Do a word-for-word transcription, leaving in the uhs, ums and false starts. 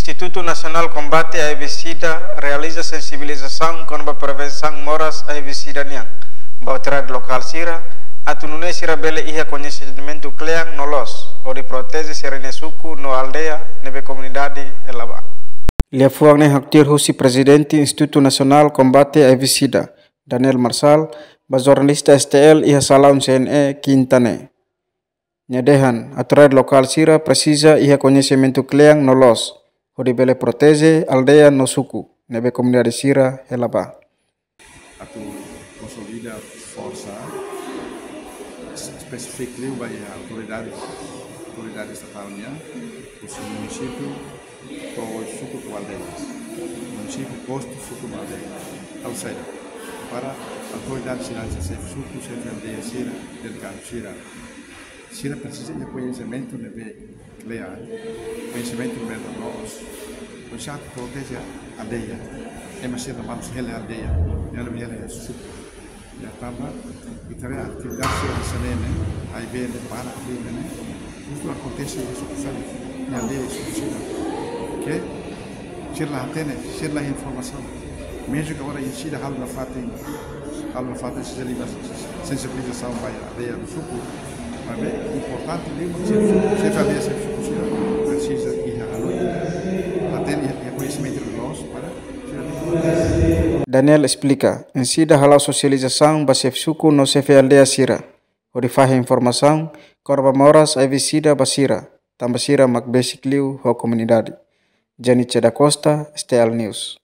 Institutu Nasionál Kombate HIV/SIDA realiza sensibilizasaun kona-ba prevensaun moras HIV/SIDA nian ba autoridade lokál sira, atu nune'e sira bele iha koñesimentu kle'an no loos, hodi proteje sira-nia suku no aldeia ne'ebé komunidade hela ba. Liafuan ne'e haktuir husi Prezidente Institutu Nasionál Kombate HIV/SIDA, Daniel Marçal, ba jornalista STL iha salaun CNE, Kinta ne'e. Nia dehan, autoridade lokál sira presiza iha koñesimentu kle'an no loos, hodi bele proteje aldeia no suku ne'ebé komunidade sira hela ba. Atu konsolida forsa, espesifikamente ba iha autoridade, autoridade estatál nian, husi munisípiu, to'o suku to'o aldeia. Munisípiu, postu, suku no aldeia. Halo saida? Para autoridade sira, xefe suku, xefe aldeia sira, delegadu sira. Sira presiza iha koñesimentu ne'ebé kle'an, koñesimentu ne'ebé loos, para proteje aldeia. Ema sira ne'ebé hela aldeia, ema ne'ebé hela suku. Ne'e tanba, ita haree atividade sira hanesan ne'e, HIV ne'e, para HIV ne'e, ne'e, justu akontese iha suku sira, iha aldeia suku sira. Oke? Sira la hatene, sira la informasaun. Mezmu ke agora iha SIDA halo nafatin, halo nafatin sensibiliza-, sensibilizasaun ba iha aldeia no suku. Maibé importante liu, xefe, xefe aldeia, xefe suku sira presiza iha hanoin, hatene, iha koñesimentu loos para sira. Daniel esplika, SIDA hala'o sosializasaun ba xefe suku no xefe aldeia sira, hodi fahe informasaun kona-ba moras HIV/SIDA ba sira, tanba sira mak besik liu ho komunidade. Janice da Costa, STL News.